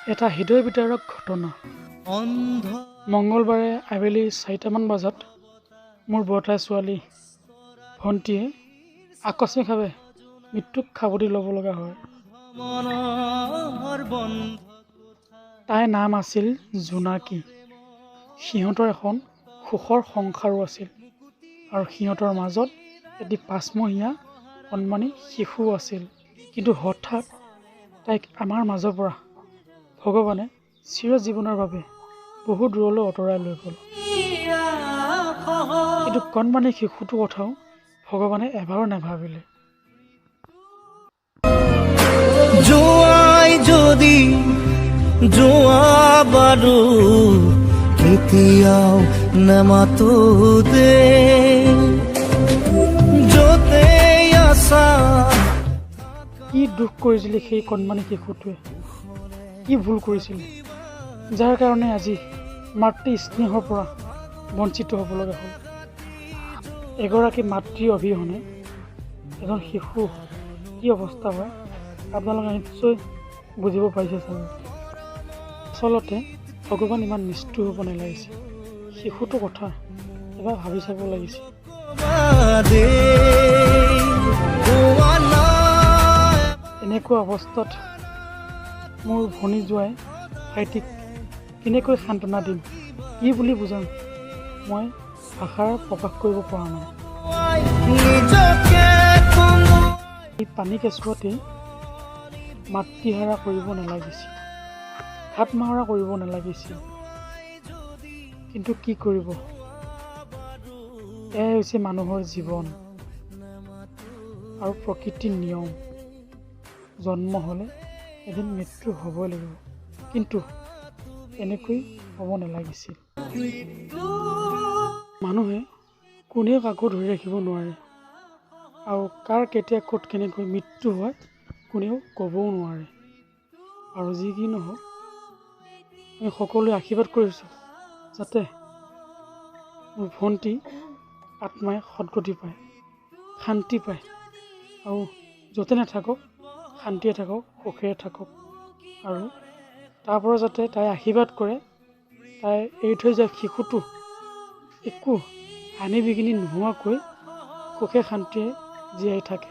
এটা হৃদয় বিদাৰক ঘটনা। মঙলবাৰে আবেলি 4টামান বজাত মোৰ বৰ্তাৰ ছোৱালী ভণ্টীয়ে আকস্মিকভাৱে মৃত্যুক সাৱটি ল'ব লগা হয়। তাইৰ নাম আছিল জোনাকী। সিহঁতৰ এখন সুখৰ সংসাৰো আছিল আৰু সিহঁতৰ মাজত এটি 5মহীয়া কণমানি শিশু আছিল। কিন্তু হঠাৎ তাইক আমাৰ মাজৰ পৰা ভগৱানে চিৰজীৱনৰ বাবে বহু দূৰলৈ আঁতৰাই লৈ গ'ল। কিন্তু কণমানি শিশুটোৰ কথাও ভগৱানে এবাৰো নাভাবিলে। যোৱাই যদি যোৱা বাৰু কেতিয়াও নেমাতো দে য'তে আছা। কি দুখ কৰিছিলে সেই কণমানি শিশুটোৱে, কি ভুল কৰিছিলে, যাৰ কাৰণে আজি মাতৃ স্নেহৰ পৰা বঞ্চিত হ'ব লগা হ'ল। এগৰাকী মাতৃ অবিহনে এজন শিশু কি অৱস্থা হয় আপোনালোকে নিশ্চয় বুজিব পাৰিছে চাগে। আচলতে ভগৱান ইমান নিষ্ঠুৰ হ'ব নালাগিছিল। শিশুটোৰ কথা এবাৰ ভাবি চাব লাগিছিল। দে কোৱা নাই। এনেকুৱা অৱস্থাত মোৰ ভনী জোঁৱাই ভাইটিক কেনেকৈ সান্তনা দিম, কি বুলি বুজাম, মই ভাষাৰে প্ৰকাশ কৰিব পৰা নাই। নিজকে কন্দুৱাই এই পানী কেঁচুৱাতেই মাতৃহাৰা কৰিব নালাগিছিল, হাতমাহৰা কৰিব নালাগিছিল। কিন্তু কি কৰিব, এয়াই হৈছে মানুহৰ জীৱন আৰু প্ৰকৃতিৰ নিয়ম। জন্ম হ'লে এদিন মৃত্যু হ'বই লাগিব, কিন্তু এনেকৈ হ'ব নালাগিছিল। মানুহে কোনেও কাকো ধৰি ৰাখিব নোৱাৰে আৰু কাৰ কেতিয়া ক'ত কেনেকৈ মৃত্যু হয় কোনেও ক'বও নোৱাৰে। আৰু যি কি নহওক, আমি সকলোৱে আশীৰ্বাদ কৰিছোঁ যাতে মোৰ ভণ্টি আত্মাই সদগতি পায়, শান্তি পায় আৰু য'তে নাথাকক শান্তিয়ে থাকক, সুখেৰে থাকক আৰু তাৰ পৰা যাতে তাই আশীৰ্বাদ কৰে, তাই এৰি থৈ যোৱা শিশুটো একো হানি বিঘিনি নোহোৱাকৈ সুখে শান্তিৰে জীয়াই থাকে।